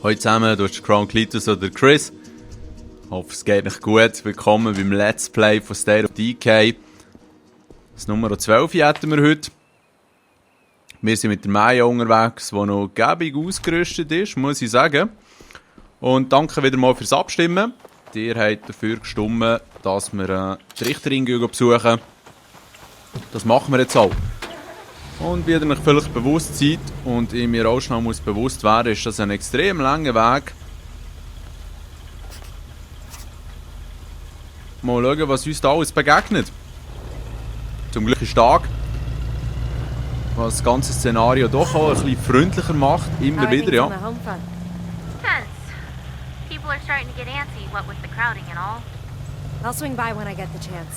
Hallo zusammen, du bist Crown Cletus oder Chris. Ich hoffe, es geht euch gut. Willkommen beim Let's Play von State of Decay. Das Nummer 12 hätten wir heute. Wir sind mit der Maya unterwegs, die noch gäbig ausgerüstet ist, muss ich sagen. Und danke wieder mal fürs Abstimmen. Ihr habt dafür gestimmt, dass wir die Richterin besuchen. Das machen wir jetzt auch. Und wie ihr euch vielleicht bewusst seid und ich mir auch schnell bewusst werden muss, ist das ein extrem langer Weg. Mal schauen, was uns da alles begegnet. Zum Glück ist Tag, was das ganze Szenario doch auch ein bisschen freundlicher macht, immer wieder, ja.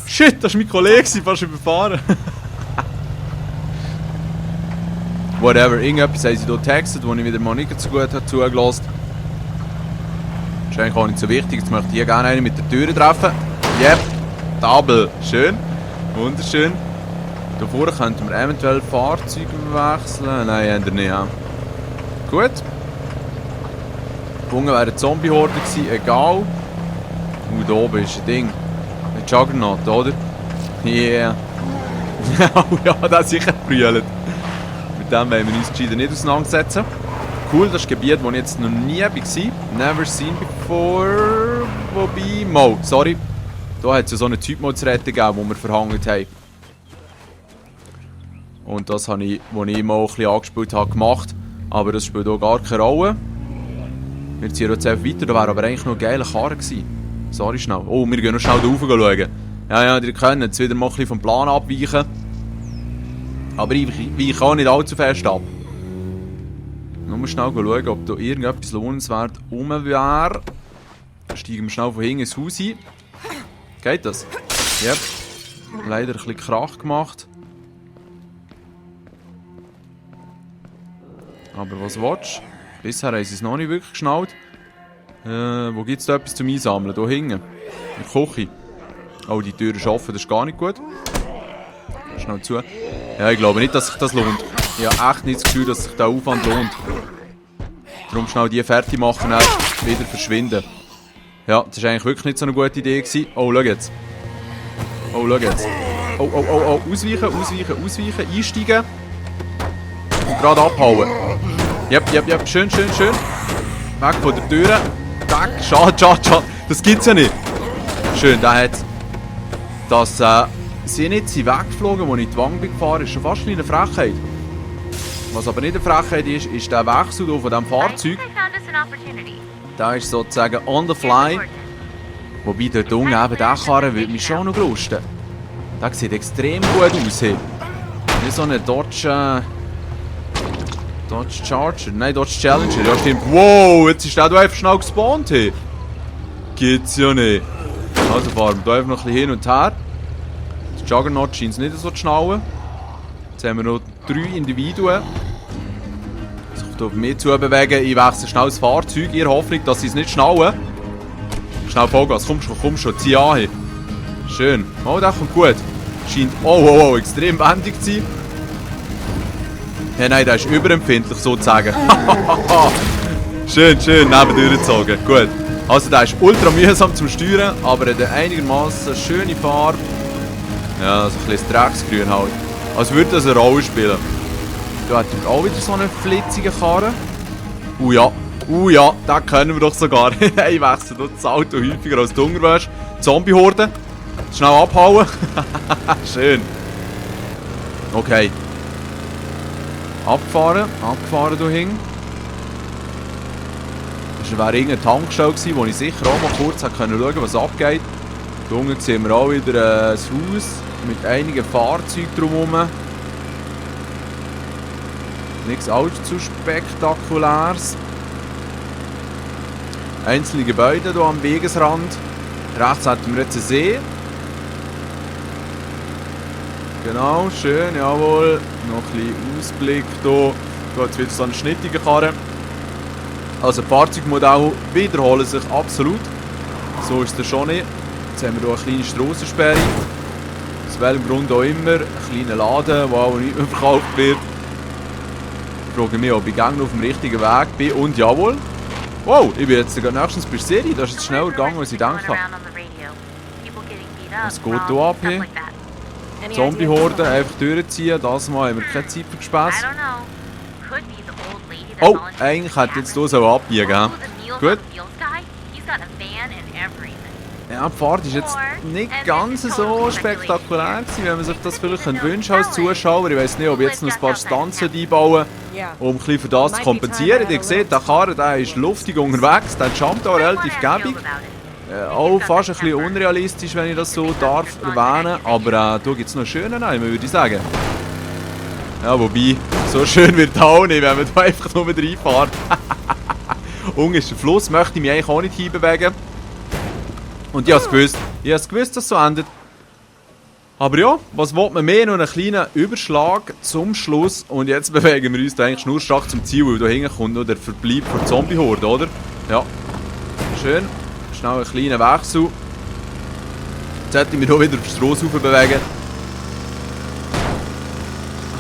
Shit, das ist mein Kollege, fast überfahren. Whatever, irgendetwas haben sie hier getextet, wo ich wieder mal nicht so gut zugelassen habe. Das ist eigentlich auch nicht so wichtig, jetzt möchte ich hier gerne einen mit der Tür treffen. Yep, Double, schön, wunderschön. Hier vorne könnten wir eventuell Fahrzeuge wechseln, nein, eher nicht, ja. Gut. Unten wäre eine Zombie-Horde gewesen, egal. Da oben ist ein Ding, ein Juggernaut, oder? Yeah. Ja, das ist sicher brüllt. Mit dem wollen wir uns gescheiter nicht auseinandersetzen. Cool, das ist ein Gebiet, wo ich jetzt noch nie war. Never seen before. Wobei, mal, sorry. Da hat es ja so einen Typ mal zu retten gegeben, den wir verhangen haben. Und das habe ich, als ich mal ein bisschen angespielt habe, gemacht. Aber das spielt auch gar keine Rolle. Wir ziehen jetzt einfach weiter, da wäre aber eigentlich noch ein geiler Karren gewesen. Sorry schnell. Oh, wir gehen noch schnell da rauf schauen. Ja, ihr könnt jetzt wieder mal ein bisschen vom Plan abweichen. Aber ich weiche auch nicht allzu fest ab. Nur schnell schauen, ob da irgendetwas lohnenswert rum wäre. Steigen wir schnell von hinten ins Haus ein. Geht das? Yep. Leider ein bisschen Krach gemacht. Aber was willst du? Bisher haben sie es noch nicht wirklich geschnallt. Wo gibt es da etwas zum Einsammeln? Hier hinten. In der Küche. Oh, die Tür ist offen, das ist gar nicht gut. Schnell zu. Ja, ich glaube nicht, dass sich das lohnt. Ich habe echt nicht das Gefühl, dass sich der Aufwand lohnt. Darum schnell die fertig machen und wieder verschwinden. Ja, das war eigentlich wirklich nicht so eine gute Idee gewesen. Oh, schau jetzt. Oh, schau jetzt. Oh, oh, oh, oh. Ausweichen, ausweichen, ausweichen. Einsteigen. Und gerade abhauen. Yep. Schön, schön, schön. Weg von der Tür. Weg. Schade. Das gibt's ja nicht. Schön, der hat das, sie nicht weggeflogen, als ich die Wange gefahren bin, ist schon fast eine Frechheit. Was aber nicht eine Frechheit ist, ist der Wechsel hier von diesem Fahrzeug. Der ist sozusagen on the fly. Wobei dort unten eben der Karren würde mich schon noch lusten. Der sieht extrem gut aus. Wie so eine Dodge Charger. Nein, Dodge Challenger. Ja, stimmt. Wow, jetzt ist der hier einfach schnell gespawnt. Geht's ja nicht. Also fahren wir hier einfach noch ein bisschen hin und her. Das Juggernaut scheint es nicht so zu schnallen. Jetzt haben wir noch 3 Individuen. Die sich auf mich zu bewegen. Ich wechsle schnell das Fahrzeug, in der Hoffnung, dass sie es nicht schnallen. Schnell Vollgas, komm schon, zieh an. Schön. Oh, das kommt gut. Scheint extrem wendig zu sein. Ja, nein, der ist überempfindlich sozusagen. Schön, nebendurch gezogen. Gut. Also der ist ultra mühsam zum Steuern, aber hat einigermaßen schöne Farbe. Ja, so ein bisschen Drecksgrün halt. Als würde das eine Rolle spielen. Da hat er auch wieder so einen flitzigen Karren. Ja, den kennen wir doch sogar. Ich wechsle dort das Auto häufiger als du wärst. Zombie-Horde. Schnell abhauen. Schön. Okay. Abgefahren hier hinten. Das war irgendeine Tankstelle gewesen, wo ich sicher auch mal kurz schauen konnte, was abgeht. Hier unten sehen wir auch wieder ein Haus mit einigen Fahrzeugen drumherum. Nichts allzu spektakuläres. Einzelne Gebäude hier am Wegesrand. Rechts hätten wir jetzt einen See. Genau, schön, jawohl. Noch ein bisschen Ausblick hier. Da hat es wieder so einen schnittigen Karren. Also Fahrzeugmodelle wiederholen sich absolut. So ist es schon nicht. Jetzt haben wir hier eine kleine Strassensperre. Aus welchem Grund auch immer. Ein kleiner Laden, der auch nicht mehr verkauft wird. Ich frage mich, ob ich auf dem richtigen Weg bin. Und jawohl, Wow, ich bin jetzt gerade nächstens bei der Serie. Das ist jetzt schneller gegangen, als ich gedacht habe. Was geht hier ab hier? Zombie-Horden, einfach durchziehen. Das Mal haben wir keine Zeit für Gespäss. Oh, eigentlich hätte jetzt hier so abbiegen. Gut. Ja, die Fahrt ist jetzt nicht ganz so spektakulär gewesen, wie man sich das vielleicht wünschen als Zuschauer. Ich weiss nicht, ob ich jetzt noch ein paar Stanzen einbauen, um ein bisschen für das zu kompensieren. Ihr seht, der Karren der ist luftig unterwegs, der jumpt auch relativ gäbig. Auch fast ein bisschen unrealistisch, wenn ich das so darf erwähnen. Aber hier gibt es noch schöne Namen, würde ich sagen. Ja, wobei, so schön wird es auch nicht, wenn man da einfach nur reinfährt. Unten ist der Fluss, möchte ich mich eigentlich auch nicht hinbewegen. Und ich habe es gewusst, dass es so endet. Aber ja, was will man mehr? Noch einen kleinen Überschlag zum Schluss. Und jetzt bewegen wir uns da eigentlich schnurstracks zum Ziel, weil da hinten kommt noch der Verbleib von der Zombie-Horde, oder? Ja. Schön. Schnell einen kleinen Wechsel. Jetzt sollte ich mich hier wieder auf die Strasse bewegen.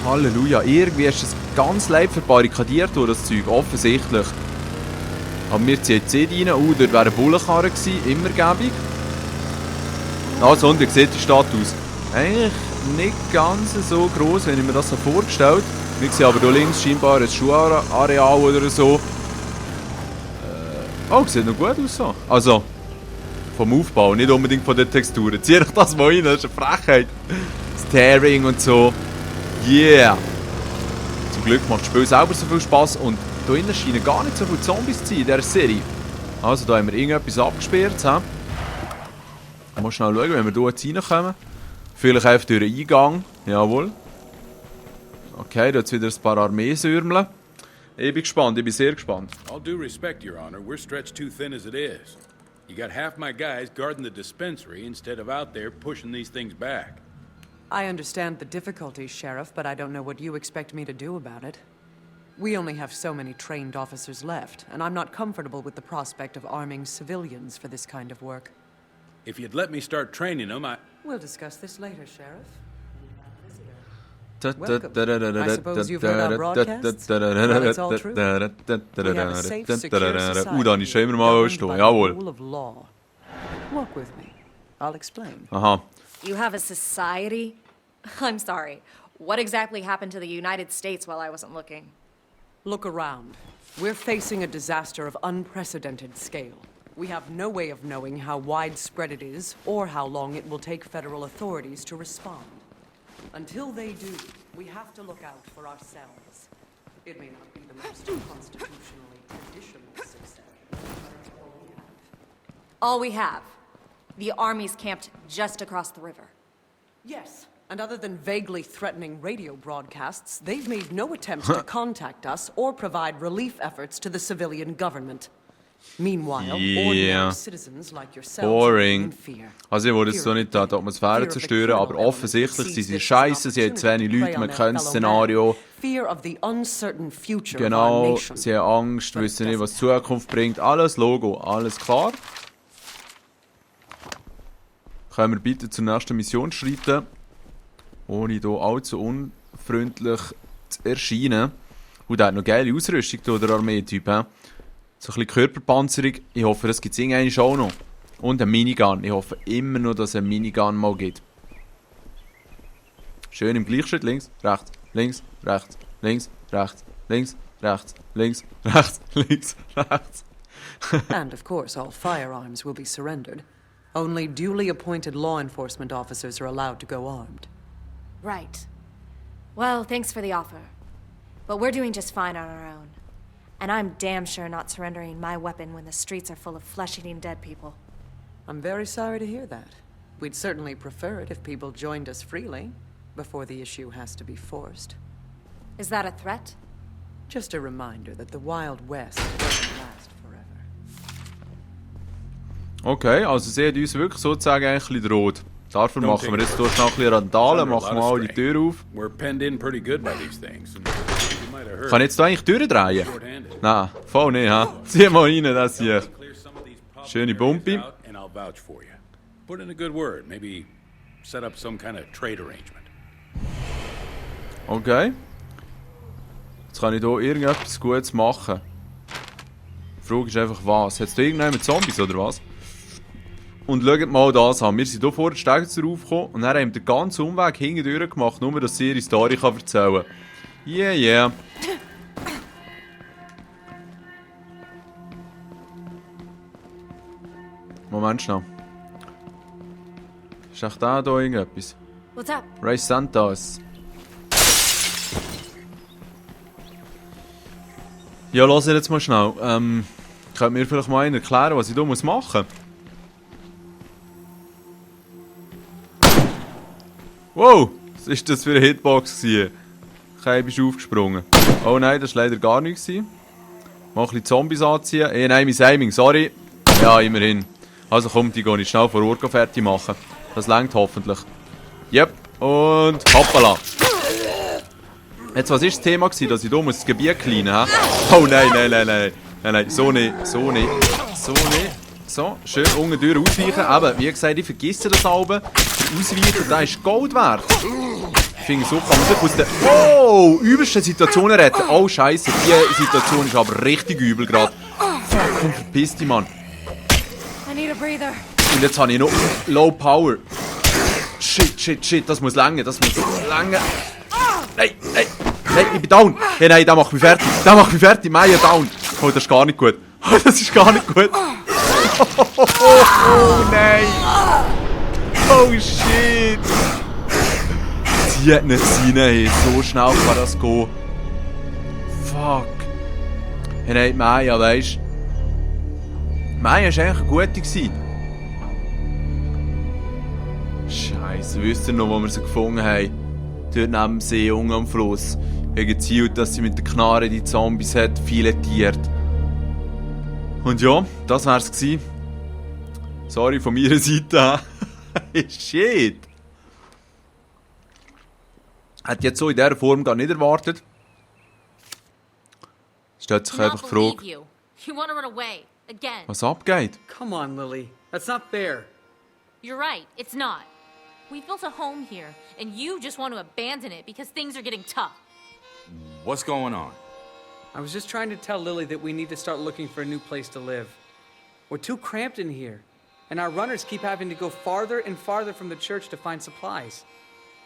Halleluja. Irgendwie ist es ganz leicht verbarrikadiert durch das Zeug, offensichtlich. Aber wir ziehen jetzt rein. Dort wäre eine Bullenkarre gewesen, immer gäbig. Also, und wie sieht die Stadt aus? Eigentlich nicht ganz so gross, wenn ich mir das so vorgestellt. Wir sehen aber hier links scheinbar ein Schuhareal oder so. Oh, sieht noch gut aus so. Also, vom Aufbau, nicht unbedingt von den Texturen. Zieh euch das mal rein, das ist eine Frechheit. Das Tearing und so. Yeah! Zum Glück macht das Spiel selber so viel Spass und hier innen scheinen gar nicht so viele Zombies zu sein in dieser Serie. Also, da haben wir irgendetwas abgesperrt. Mal schnell schauen, wenn wir hier jetzt reinkommen. Vielleicht einfach durch den Eingang. Jawohl. Okay, da jetzt wieder ein paar Armeesürmel. Ich bin gespannt, ich bin sehr gespannt. All due respect, Your Honor, we're stretched too thin as it is. You got half my guys guarding the dispensary instead of out there pushing these things back. I understand the difficulties, Sheriff, but I don't know what you expect me to do about it. We only have so many trained officers left, and I'm not comfortable with the prospect of arming civilians for this kind of work. If you'd let me start training them, We'll discuss this later, Sheriff. Welcome. I suppose you've heard our broadcasts? Well, it's all true. We have a safe, secure society Da habe ich schon immer mal governed by stehen. the Jawohl. rule of law. Walk with me. I'll explain. Aha. You have a society? I'm sorry. What exactly happened to the United States while I wasn't looking? Look around. We're facing a disaster of unprecedented scale. We have no way of knowing how widespread it is or how long it will take federal authorities to respond. Until they do, we have to look out for ourselves. It may not be the most constitutionally traditional success, but it's all we have. All we have. The army's camped just across the river. Yes, and other than vaguely threatening radio broadcasts, they've made no attempt to contact us or provide relief efforts to the civilian government. Meanwhile, ordinary citizens like yourselves are living in fear. Also ich wollte jetzt so nicht die Atmosphäre zerstören, aber offensichtlich sind sie scheiße, sie haben zu wenig Leute, man kennt das Szenario. Genau, sie haben Angst, wissen nicht, was die Zukunft bringt. Alles Logo, alles klar. Können wir bitte zur nächsten Mission schreiten, ohne hier allzu unfreundlich zu erscheinen. Und der hat noch geile Ausrüstung hier, der Armeetyp. So ein bisschen Körperpanzerung. Ich hoffe, das gibt es irgendwann auch noch. Und ein Minigun. Ich hoffe immer noch, dass es ein Minigun mal gibt. Schön im Gleichschritt. Links, rechts, links, rechts, links, rechts, links, rechts, links, rechts, links, rechts. And of course, all firearms will be surrendered. Only duly appointed law enforcement officers are allowed to go armed. Right. Well, thanks for the offer. But we're doing just fine on our own. And I'm damn sure not surrendering my weapon when the streets are full of flesh-eating dead people. I'm very sorry to hear that. We'd certainly prefer it if people joined us freely, before the issue has to be forced. Is that a threat? Just a reminder that the Wild West doesn't last forever. Okay, also sie hat uns wirklich sozusagen ein bisschen droht. Dafür machen wir jetzt hier schnell ein bisschen Randalen, machen wir mal die Tür auf. we're penned in pretty good by these things. You might have heard. Kann ich jetzt hier eigentlich durchdrehen? Short-handed. Nein, voll nicht, ha? Zieh mal rein, das hier. Clear some of these problem Schöne areas Bumpi. out, and I'll vouch for you. Put in a good word. Maybe set up some kind of trade arrangement. Okay. Jetzt kann ich hier irgendetwas Gutes machen. Die Frage ist einfach, was? Hat es da irgendjemand Zombies oder was? Und schaut mal das an. Wir sind hier vor der Steigzer raufgekommen und dann haben wir den ganzen Umweg hinten durch gemacht, nur dass sie ihre Story erzählen kann. Yeah, yeah. Moment schnell. Ist echt da irgendetwas? What's up? Ray Santos. Ja, lass jetzt mal schnell. Könnt mir vielleicht mal einer erklären, was ich hier machen muss? Wow! Was ist das für eine Hitbox gewesen? Kein bist aufgesprungen. Oh nein, das war leider gar nichts. Mal ein bisschen Zombies anziehen. Nein, mein Aiming, sorry. Ja, immerhin. Also komm, die gehe ich schnell vor Ort fertig machen. Das reicht hoffentlich. Yep. Und hoppala. Jetzt, was war das Thema gewesen, dass ich hier das Gebiet cleanen muss? Oh nein, nein, nein, nein. Nein, nein, so nicht, so nicht, so nicht. So, schön unten durch ausweichen. Aber, wie gesagt, ich vergesse das Alben. Ausweichen, das ist Gold wert. Ich finde, so kann man sich aus der übelsten Situationen retten. Oh, Scheiße, die Situation ist aber richtig übel gerade. Fuck, komm, verpiss dich, Mann. I need a breather. Und jetzt habe ich noch Low Power. Shit, shit, shit, das muss länger, das muss länger. Nein, nein, nein, ich bin down. Hey, nein, der macht mich fertig. Der macht mich fertig, Maya down. Oh, das ist gar nicht gut. Oh, das ist gar nicht gut. Oh, nein. Oh, shit. Sie hat nicht rein, hey. So schnell kann das gehen. Fuck. Hey, nein, Maya, weisst du. Maya war eigentlich eine gute gewesen. Scheiße, wisst ihr noch, wo wir sie gefunden haben? Dort neben dem See, unten am Fluss. Ich habe gezielt, dass sie mit der Knarre die Zombies hat filetiert. Und ja, das wär's gewesen. Sorry von meiner Seite. Shit. Hätte jetzt so in dieser Form gar nicht erwartet. Stellt sich einfach die Frage, You want to run away again. was abgeht. Come on, Lily. That's not fair. You're right, it's not. We built a home here, and you just want to abandon it because things are getting tough. What's going on? I was just trying to tell Lily that we need to start looking for a new place to live. We're too cramped in here, and our runners keep having to go farther and farther from the church to find supplies.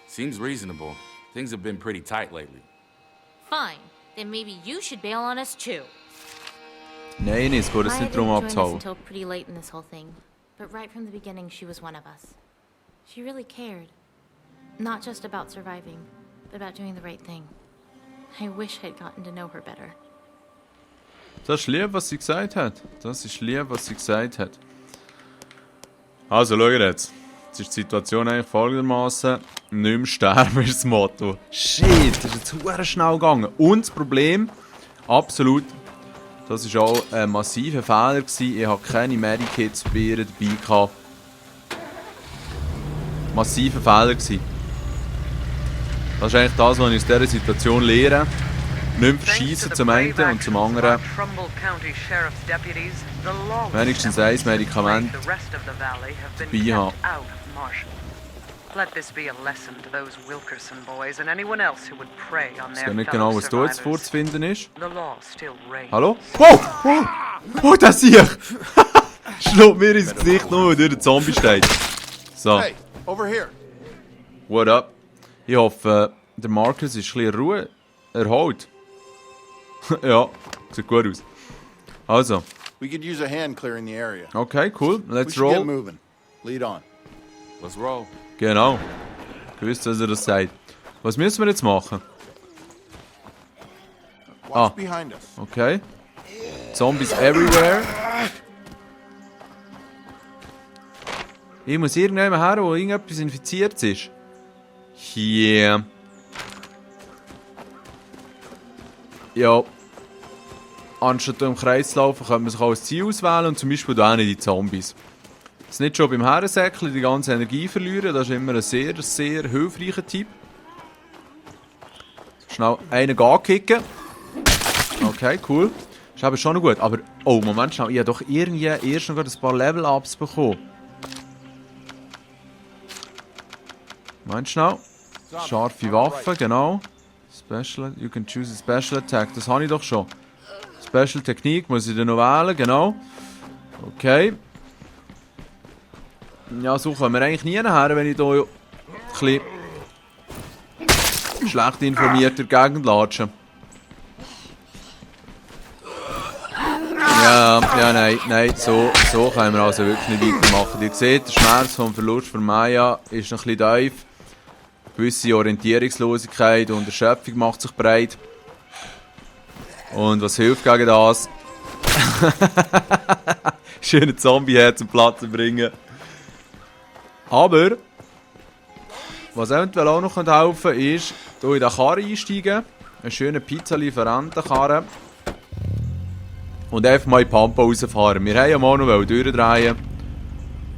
Seems reasonable. Things have been pretty tight lately. Fine, then maybe you should bail on us too. Nein, es geht jetzt Maya nicht darum didn't join us abzuhauen. until pretty late in this whole thing, but right from the beginning she was one of us. She really cared. Not just about surviving, but about doing the right thing. I wish I'd gotten to know her better. Das ist lieb, was sie gesagt hat. Das ist lieb, was sie gesagt hat. Also, schau jetzt. Jetzt ist die Situation eigentlich folgendermaßen: nicht mehr sterben ist das Motto. Shit, das ist jetzt verdammt schnell gegangen. Und das Problem, absolut, das war auch ein massiver Fehler gewesen. Ich habe keine Medikits bei ihr dabei gehabt. Massiver Fehler gewesen. Das ist eigentlich das, was ich aus dieser Situation lehre. Nicht mehr verschiessen zum einen und zum anderen wenigstens ein Medikament dabei haben. Let this be a lesson to those Wilkerson boys and anyone else who would prey on Ich their weiß nicht fellow genau, was da jetzt survivors. vorzufinden ist. The law still reigns. Hallo? Wow! Wow! Oh, das sehe ich! Schluckt mir ins Gesicht, nur weil durch der Zombie steht. So, Hey, over here. what up? Ich hoffe, der Marcus ist ein bisschen Ruhe erholt. Ja, sieht gut aus. Also, We could use a hand clearing the area. okay, cool. We Let's should get roll. moving. Lead on. Let's roll. Genau. Gewusst, dass er das sagt. Was müssen wir jetzt machen? Watch behind us. Okay. Zombies everywhere. Ich muss irgendjemand her, wo irgendetwas infiziert ist. Hier. Ja. Anstatt hier im Kreis zu laufen, könnte man sich auch als Ziel auswählen und zum Beispiel hier die Zombies. Das nicht schon beim Herrensäckchen die ganze Energie verlieren, das ist immer ein sehr, sehr hilfreicher Tipp. Schnell einen ankicken. Okay, cool. Ist aber schon noch gut. Aber, oh, Moment schnell, ich habe doch irgendwie erst noch ein paar Level-Ups bekommen. Moment schnell. Scharfe Waffe, genau. Special, you can choose a Special Attack. Das habe ich doch schon. Special Technik muss ich dann noch wählen, genau. Okay. Ja, so kommen wir eigentlich nie her, wenn ich hier ein bisschen schlecht informiert durch die Gegend latsche. Ja, nein, so können wir also wirklich nicht weitermachen. Ihr seht, der Schmerz vom Verlust von Maya ist noch ein bisschen tief. Gewisse Orientierungslosigkeit und Erschöpfung macht sich breit. Und was hilft gegen das? Schöne Zombie zum Platz bringen. Aber, was eventuell auch noch helfen kann, ist, hier in den Karren einsteigen. Einen schönen Pizza-Lieferantenkarren. Und einfach mal in die Pampa rausfahren. Wir haben ja mal noch durchdrehen.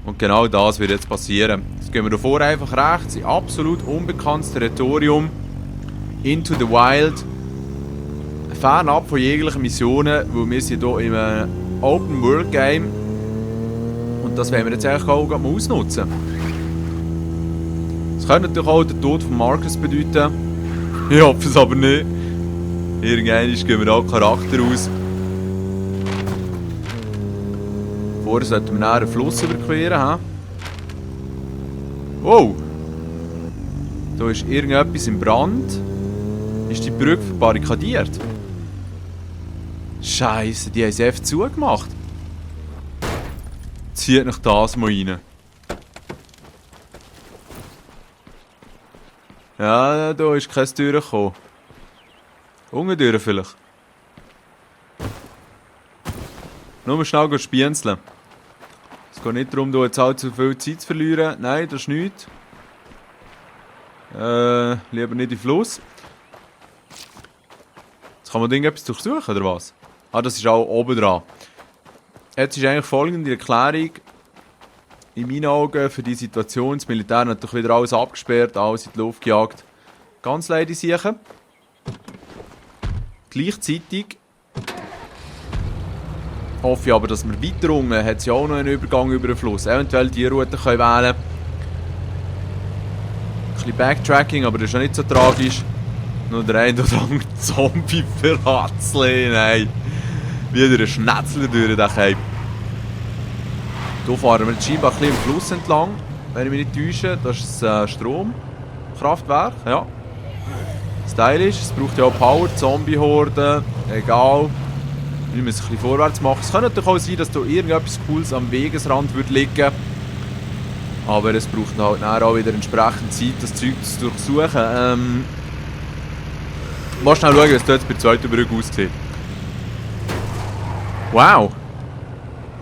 Und genau das wird jetzt passieren. Jetzt gehen wir davor einfach rechts in absolut unbekanntes Territorium. Into the Wild. Fernab von jeglichen Missionen, weil wir sind hier in einem Open-World-Game. Und das wollen wir jetzt eigentlich auch mal ausnutzen. Das könnte natürlich auch den Tod von Marcus bedeuten. Ich hoffe es aber nicht. Irgendwann gehen wir auch Charakter aus. Vorher sollten wir nachher einen Fluss überqueren. Oh! Da ist irgendetwas im Brand. Ist die Brücke verbarrikadiert? Scheiße, die haben sie einfach zugemacht. Zieht nach das mal rein. Ja, da ist keine Tür gekommen. Unten durch vielleicht. Nur schnell spienzeln. Es geht nicht darum, hier jetzt halt zu viel Zeit zu verlieren. Nein, das ist nichts. Lieber nicht in den Fluss. Jetzt kann man irgendetwas durchsuchen, oder was? Ah, das ist auch oben dran. Jetzt ist eigentlich folgende Erklärung. In meinen Augen für die Situation. Das Militär hat natürlich wieder alles abgesperrt, alles in die Luft gejagt. Ganz leider sicher. Gleichzeitig hoffe ich aber, dass wir weiter unten hat es ja auch noch einen Übergang über den Fluss. Eventuell die Route können wählen. Ein bisschen Backtracking, aber das ist ja nicht so tragisch. Nur der eine oder andere Zombie verratzle. Nein. Wieder ein Schnetzler durch den Cape. Hier fahren wir scheinbar ein bisschen im Fluss entlang, wenn ich mich nicht täusche. Das ist das Stromkraftwerk, ja. Stylisch, es braucht ja auch Power, Zombie-Horden, egal. Wir müssen ein bisschen vorwärts machen. Es kann natürlich auch sein, dass hier irgendetwas Cooles am Wegesrand würde liegen. Aber es braucht halt nachher auch wieder entsprechend Zeit, das Zeug zu durchsuchen. Mal schnell schauen, wie es dort bei der zweiten Brücke aussieht. Wow!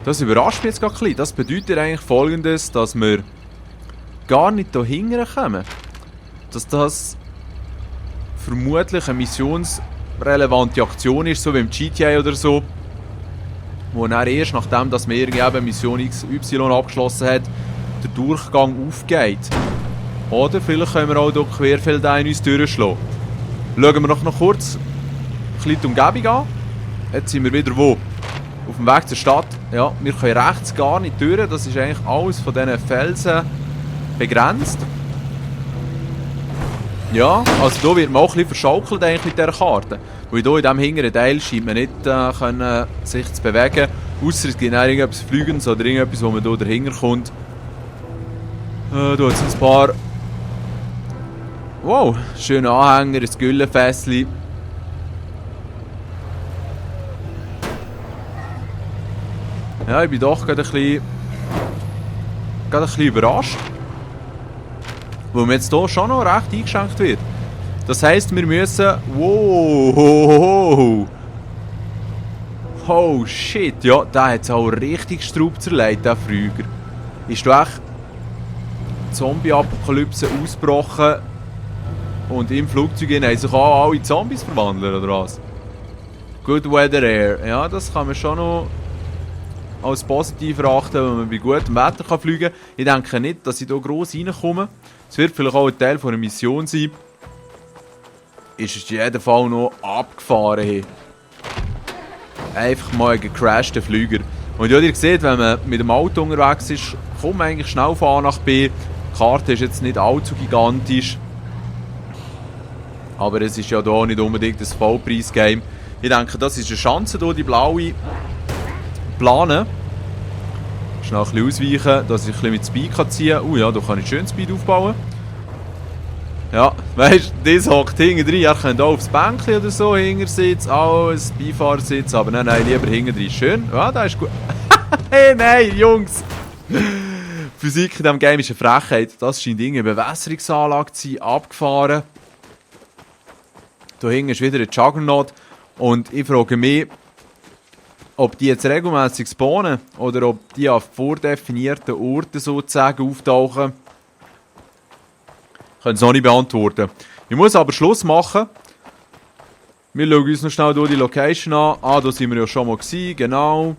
Das überrascht mich jetzt gerade ein bisschen. Das bedeutet eigentlich Folgendes, dass wir gar nicht hier hinkommen. Dass das vermutlich eine missionsrelevante Aktion ist, so wie im GTA oder so. Wo dann erst nachdem, dass man irgendwie Mission XY abgeschlossen hat, der Durchgang aufgeht. Oder vielleicht können wir auch hier querfeldein uns durchschlagen. Schauen wir noch kurz ein bisschen die Umgebung an. Jetzt sind wir wieder wo? Auf dem Weg zur Stadt. Ja, wir können rechts gar nicht durch. Das ist eigentlich alles von diesen Felsen begrenzt. Ja, also hier wird man auch ein bisschen verschaukelt eigentlich mit dieser Karte. Weil hier in diesem hinteren Teil scheint man nicht können, sich zu bewegen. Ausser es gibt irgendetwas Fliegendes oder irgendetwas, wo man hier dahinter kommt. Hier sind ein paar... Wow, schöne Anhänger, ein Güllenfässchen. Ja, ich bin doch gerade ein bisschen überrascht. Weil mir jetzt hier schon noch recht eingeschränkt wird. Das heisst, wir müssen... Wow! Oh shit, ja, der hat es auch richtig Straub zerlegt, der Flüger. Ist da echt Zombie-Apokalypse ausgebrochen und im Flugzeug haben sich auch alle Zombies verwandelt, oder was? Good Weather Air. Ja, das kann man schon noch als positiv erachten, wenn man bei gutem Wetter fliegen kann. Ich denke nicht, dass ich hier gross reinkomme. Es wird vielleicht auch ein Teil einer Mission sein. Ist es in jedem Fall noch abgefahren. Hey. Einfach mal ein gecrashter Flüger. Und ja, ihr seht, wenn man mit dem Auto unterwegs ist, kommt man eigentlich schnell von A nach B. Die Karte ist jetzt nicht allzu gigantisch. Aber es ist ja hier nicht unbedingt ein Vollpreis-Game. Ich denke, das ist eine Chance hier, die blaue planen. Schnell ein bisschen ausweichen, dass ich ein bisschen mit Speed ziehen kann. Ja, da kann ich schön Speed aufbauen. Ja, weißt du, das hockt hinten drin. Er könnte auch aufs Bänkchen oder so hinten sitzen, alles Beifahrersitz, aber nein, lieber hinten drin. Schön, ja, das ist gut. Hey, nein, Jungs! Physik in diesem Game ist eine Frechheit. Das scheint eine Bewässerungsanlage zu sein, abgefahren. Da hinten ist wieder ein Juggernaut. Und ich frage mich, ob die jetzt regelmäßig spawnen oder ob die an vordefinierten Orten sozusagen auftauchen. Ich kann es noch nicht beantworten. Ich muss aber Schluss machen. Wir schauen uns noch schnell hier die Location an. Ah, da sind wir ja schon mal gewesen, genau.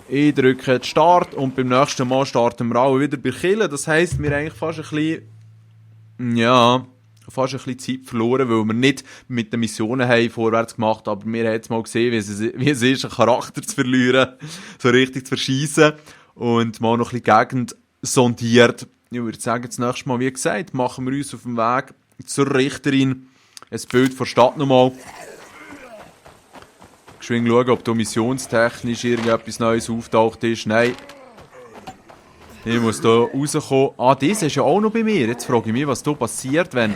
Ich drücke jetzt Start und beim nächsten Mal starten wir alle wieder bei Killen. Das heisst, wir haben eigentlich fast ein bisschen... Ja... fast ein bisschen Zeit verloren, weil wir nicht mit den Missionen haben vorwärts gemacht haben, aber wir haben jetzt mal gesehen, wie es ist, einen Charakter zu verlieren, so richtig zu verschießen und mal noch ein bisschen Gegend sondiert. Ich würde sagen, das nächste Mal, wie gesagt, machen wir uns auf dem Weg zur Richterin ein Bild von der Stadt nochmal. Geschwind schauen, ob da missionstechnisch irgendetwas Neues auftaucht ist. Nein. Ich muss hier rauskommen. Ah, das ist ja auch noch bei mir. Jetzt frage ich mich, was hier passiert, wenn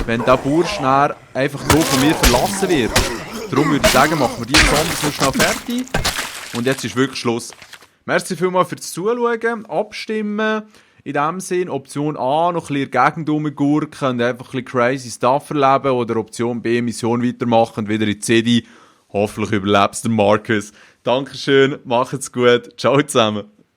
der Bursch einfach so von mir verlassen wird. Darum würde ich sagen, machen wir die Zombies noch schnell fertig. Und jetzt ist wirklich Schluss. Merci vielmals fürs Zuschauen. Abstimmen. In dem Sinn, Option A, noch ein bisschen in der Gegend rumgurken und einfach ein bisschen crazy Stuff erleben. Oder Option B, Mission weitermachen und wieder in die CD. Hoffentlich überlebst du Marcus. Dankeschön, macht's gut. Ciao zusammen.